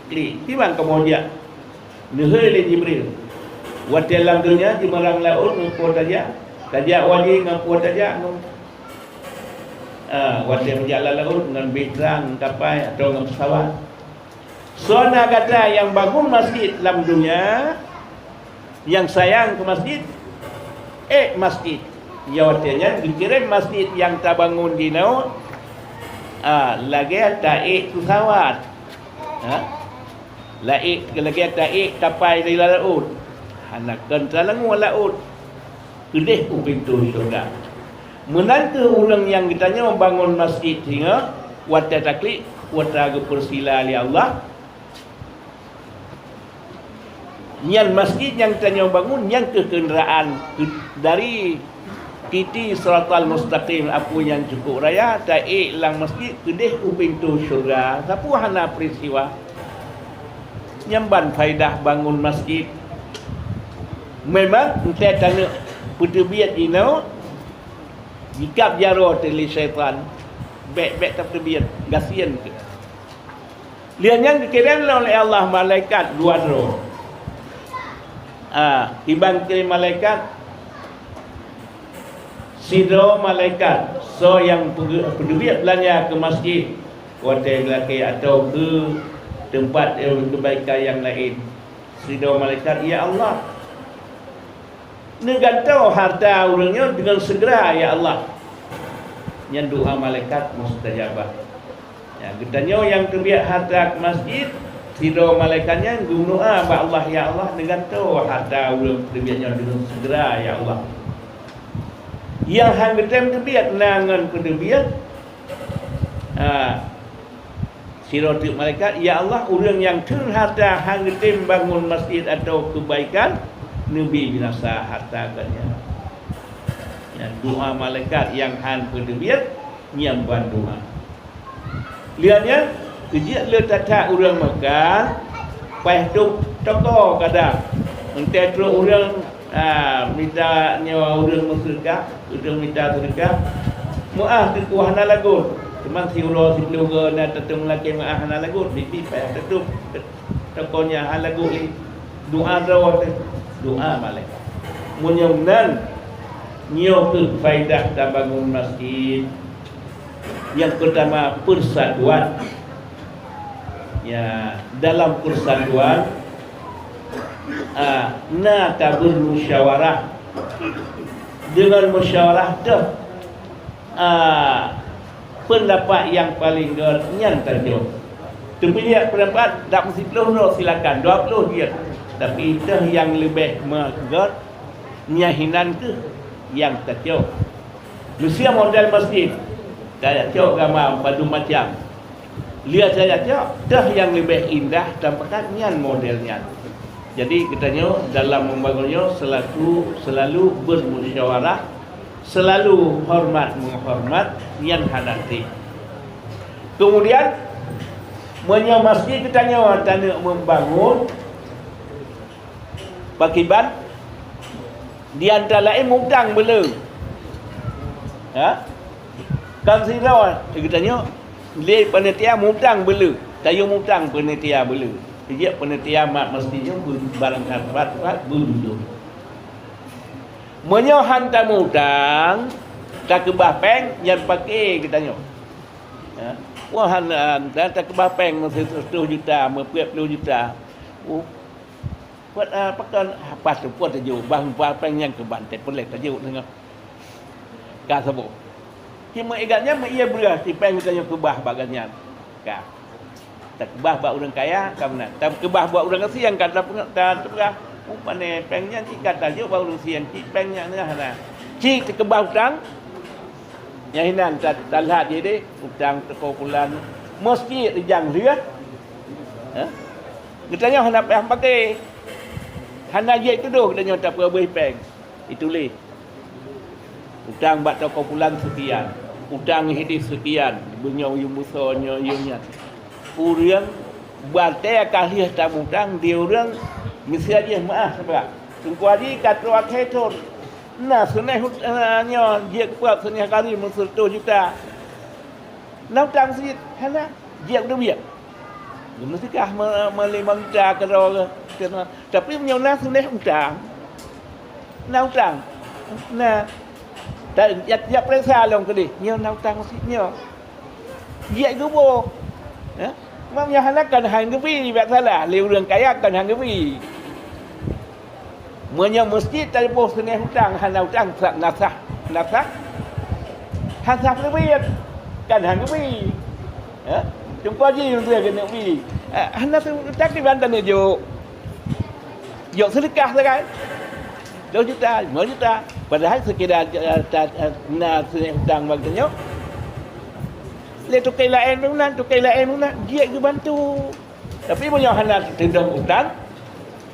Klik, kiban kamoe jak. Neuhôi lé Jibril. Watée lam donya jimeurang laôt ngon peue tajak, tajak wajéb ngon peue tajak ngon. Ah, watée meujak lam laôt ngon beh trang kapai atawa ngon pesawat. Soe na gata nyang bangun masjid lam donya, nyang sayang keu masjid, ék masjid. Ya watée nyan geukirém masjid nyang tabangun jinoe, ah, lagée taék pesawat. Ha? Laék, lagée taék kapai di laôt. Hana kon talalu laôt. Keudeh u pintoe syeuruga. Meunan kheueh ureuëng nyang geutanyoe bangun masjid singoh watée taklik, watée geupeusila lé Allah. Nyan masjid nyang tanyoe bangun, nyan kheueh keundaraan dari titi siratal mustaqim, apui nyang cukup raya, taék lam masjid keudeh u pintoe syeuruga. Sapeue hana peristiwa? Nyan ban faedah bangun masjid. Memang, entée taneuk peuteubiet jinoe, jikab jaroe teuh lé syaitan, bék-bék tapeuteubiet, gasien kheueh. Lheueh nyan geukirém lom lé Allah malaikat dua droe. Ah, kiban kirém malaikat, sidroe malaikat, soe nyang peugeu-, peuteubiet beulanja keu masjid, watée lakée atau keu teumpat, eh, keubaikan nyang laén. Sidroe malaikat, "Ya Allah, neugantoe hareuta ureuëng nyoe deungon seugera, ya Allah." Nyan doá malaikat mustajabah. Ya, geutanyoe nyang teubiet hareuta keu masjid, sidroe malaikat nyan geumeudoá bak Allah, "Ya Allah, neugantoe hareuta ureuëng teubiet nyoe deungon seugera, ya Allah." Nyang han geutem teubiet na ngon peuteubiet, ah, sidroe teuk malaikat, "Ya Allah, ureuëng nyang theun hareuta han geutem bangun masjid atawa keubaikan, neubi binasa hareuta geuh nyan." Nyan doá malaikat nyang han peuteubiet, nyan ban doá. Lheueh nyan, keujeuet lé that-that ureuëng Meukah, paih tôb toko kadang. Entée trok ureuëng, ah, mita nyoe ureuëng meuseudeukah, ureuëng mita seudeukah, meuáh teuh hana lagot. Teuma siuroe siplôh goe na tateueng lakée meuáh hana lagot, bibi paih tatôb toko nyan hana lagot lé. Doá droe teuh, doá malaikat. Meunyoe nan, nyoe kheueh faedah tabangun masjid. Nyang peurtama, persatuan. Ya, dalam persatuan, ah, na tabeurmusyawarah. Deungon musyawarah teuh, ah, peundapat nyang paleng gét nyan tacok. Teupeujak peundapat dak meusiplôh droe silakan, dua ploh jeuet. Tapi teuh nyang leubeh meugét, nyan hinan kheueh nyang tacok. Miseue model masjid, tajak cok gama padum macam. Lheueh tajak cok, teuh nyang leubeh indah tapakat nyan model nyan. Jadi, geutanyoe dalam membangun nyoe selaku, selalu bermusyawarah, selalu hormat menghormat, nyan hana treb. Kemudian, meunyoe masjid geutanyoe taneuk membangun, pakriban, di antara laén mutang beu le. Ha? Kan sidroe geutanyoe lé panitia mutang beu le. Tayue mutang panitia beu le. Sijak panitia mat masjid nyoe beu-, barang sapat-sapat beujujur. Meunyoe han tamutang, takeubah péng nyan paké geutanyoe. Ha? Wah, han, han, takeubah péng meuseutoh juta, meupeuet ploh juta. Oh, Peuet, ah, pakon, ah, pas teupeu tajok, bah mupa péng nyang keuban teupeulét tajok teungoh. Ka saboh. Cuma igat nyan meuié breueh, si péng geutanyoe keubah bak gobnyan. Ka. Takeubah bak ureuëng kaya, ka meunan. Takeubah bak ureuëng sieng, ka tapeugah, ta-, tapeugah. Upane péng nyan cit ka tajok bak ureuëng sieng, cit péng nyan hana. Cit takeubah utang, nyan hinan ta-, talhat jih deh, utang teuko kulan. Meusti rijang lheueh. Ha? Geutanyoe hana payah paké. Hana jeuet tudoh geutanyoe tapeubeuh péng. Ituléh. Utang bak toko pulan seukian. Utang hidéh seukian. Beunyoe yum buso, nyoe yum nyan. Ureuëng batée ka lheueh tamutang di ureuëng, miseue jih meuáh sabrak. Teungku Haji ka trok akhé thon. Na seunéh ut-, eh, nyoe jeuet keupeue seunéh kali meuseutoh juta. Na utang cit, hana. Jeuet keu dubiet. Geumeuseukah me-, meulimong juta keudroe keunoe. Tapi meunyoe na seunéh utang, na utang, na, Dan jak, jak peuriksa lom keudeh, nyoe na utang meuseujid nyoe. Jeuet geuboh. Ya? Memang nyoe hana kon han geubi, biasalah lé ureuëng kaya kon han geubi. Meunyoe meuseujid taboh seuneh utang, hana utang, sa-, na sah, na sah. Han sah peuteubiet, kon han geubi. Ya? Teungku haji ureuëng keuneuk bi. Eh, hana sah utang kiban taneuk jok. Jok seudeukah sagai. Dua juta, lima juta. Padahai seukira, eh, ta-, eh, na seuneh utang bak geutanyoe. Lé toke laén meunan, toke laén meunan, jeuet geubantu. Tapi meunyoe hana teudong utang,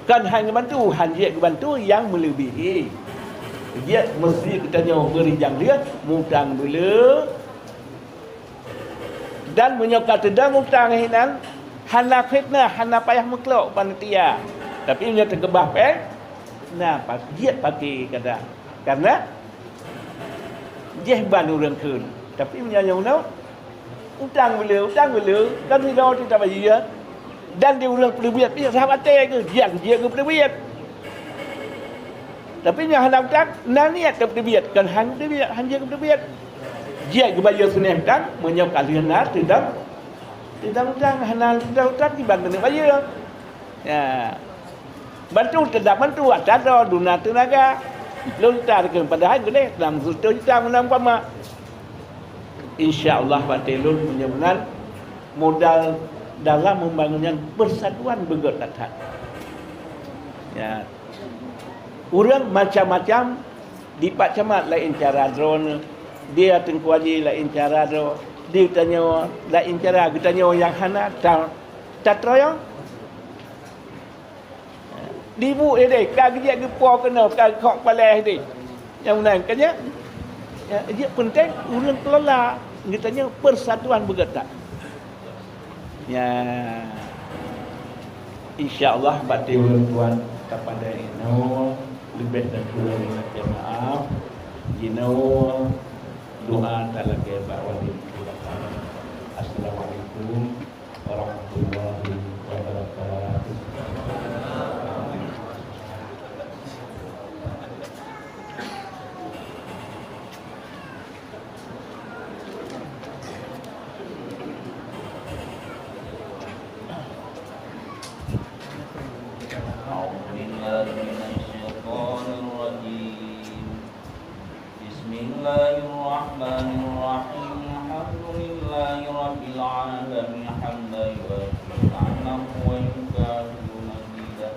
kon han geubantu, han jeuet geubantu nyang meuleubihi. Jeuet meuseujid geutanyoe beurijang lheueh, mutang dulu. Dan meunyoe ka teudong utang hinan, hana fitnah, hana payah meuklok panitia. Tapi meunyoe teukeubah péng, na pa-, jeuet paké kadang. Karena jih ban ureuëng kheun. Tapi meunyoe nyang unoe, utang beu le, utang beu le, dan sidroe teutab bayeue. Dan di ureuëng peuteubiet pih sahabat tée keu, jeuet, jeuet keu peuteubiet. Tapi nyang hana utang, na niet keu peuteubiet, kon han peuteubiet, han jeuet keu peuteubiet. Jeuet geubayeue seuneh utang, meunyoe ka lheueh na teudong, teudong utang, hana teudong utang, kiban keuneuk bayeue. Ya. Bantu, teudak bantu, atra droe, duna teunaga. Lôn tar keu padahai geuléh dalam seutoh juta meunan umpama. Insya Allah, batin lôn meunyoe meunan modal dalam membangun nyan persatuan beugöt that-that. Ya. Ureuëng macam-macam, di pat camat laén cara droeneuh, di Teungku Haji laén cara droe, di tanyoe laén cara, geutanyoe nyang hana ta-, tatroyong. Dibu édeh, ka geujak geupo keunoe, ka khok palée édeh. Nyang meunan ka nyan. Ya, jeuet peunteng ureuëng kelola geutanyoe persatuan beugöt that. Ya. Insya Allah, bak teumpat tuan tapada inoe, leubeh dan kurang minta maaf. Jinoe doa talakée bak wali. Assalamualaikum warahmatullahi wabarakatuh. أعوذ بالله من الشيطان الرجيم. بسم الله الرحمن الرحيم. الحمد لله رب العالمين. حمدا يوافي نعمه ويكافئ مزيده.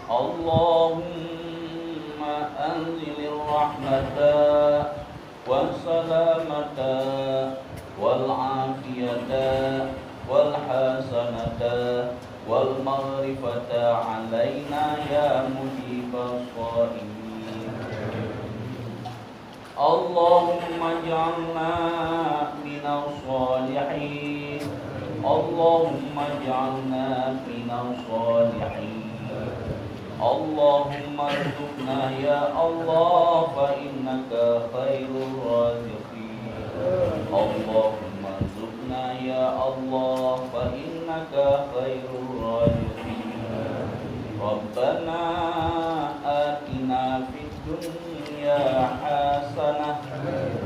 اللهم أنزل الرحمة والسلامة والعافية والحسنة والمغفرة علينا يا مجيب الصائلين. اللهم اجعلنا من الصالحين. اللهم اجعلنا من الصالحين. اللهم ارزقنا يا الله فإنك خير الرازقين. اللهم ارزقنا يا الله فإنك خير الرازقين. ربنا آتنا في الدنيا حسنة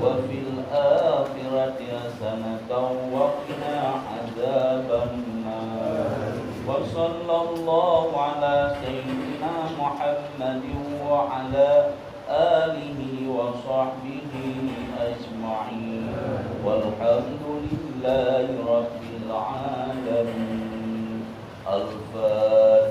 وفي الآخرة حسنة وقنا عذاب النار. وصلى الله على سيدنا محمد وعلى آله وصحبه أجمعين. والحمد لله رب العالمين. الفاتحة.